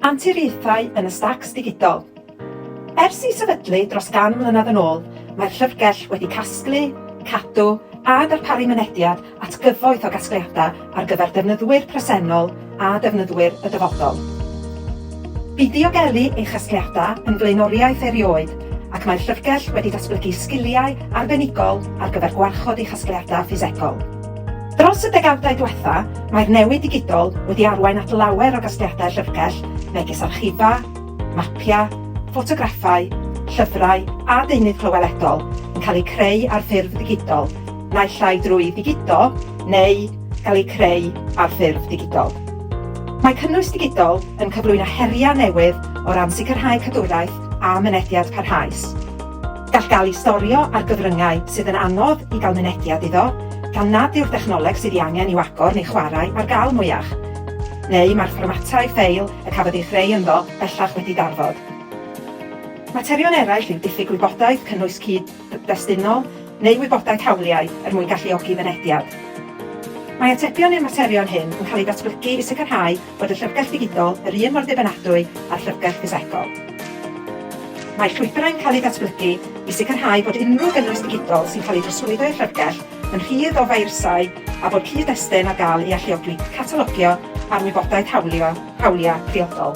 Anturiaethau yn y Stacks Digidol. Ers ei sefydlu dros gan mlynedd yn ôl, mae'r llyfrgell wedi casglu, cadw a darparu mynediad at gyfoeth o gasgliadau ar gyfer defnyddwyr presennol a defnyddwyr y dyfodol. Bu diogelu ei chasgliadau yn flaenoriaeth erioed ac mae'r llyfrgell wedi datblygu sgiliau arbenigol ar gyfer gwarchod ei chasgliadau ffisegol. Dros y degawdau diwetha', mae'r newid digidol wedi arwain at lawer o gasgliadau llyfrgell, megis archifau, mapiau, ffotograffau, llyfrau a deunydd clyweledol, yn cael eu creu ar ffurf ddigidol, naill ai drwy ddigido neu gael eu creu ar ffurf digidol. Mae cynnwys digidol yn cyflwyno heriau newydd o ran sicrhau cadwraeth a mynediad parhaus. Gall gael ei storio ar gyfryngau sydd yn anodd i gael mynediad iddo, gan nad yw'r dechnoleg sydd ei angen i'w agor neu chwarae ar gael mwyach. Neu mae'r fformatau ffeil y cafodd ei chreu ynddo bellach wedi darfod. Materion eraill yw diffyg gwybodaeth cynnwys cyd-destunol neu wybodaeth hawliau er mwyn galluogi mynediad. Mae atebion i'r materion hyn yn cael eu datblygu i sicrhau bod y llyfrgell ddigidol yr un mor ddibynadwy â'r llyfrgell ffisegol. Mae llwybrau'n cael eu datblygu i sicrhau bod unrhyw gynnwys digidol sy'n cael ei drosglwyddo i'r llyfrgell yn rhydd o feirysau a bod cyd-destun ar gael i alluogi catalogio a'r wybodaeth hawlio, hawliau priodol.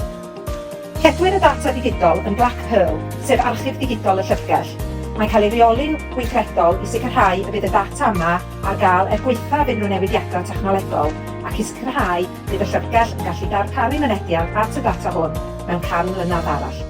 Cedwir y data digidol yn Black Pearl, sef archif digidol y llyfrgell. Mae'n cael ei reoli'n weithredol i sicrhau y bydd y data yma ar gael er gwaethaf unrhyw newidiadau technolegol ac i sicrhau bydd y llyfrgell yn gallu darparu mynediad at y data hwn mewn 100 mlynedd arall.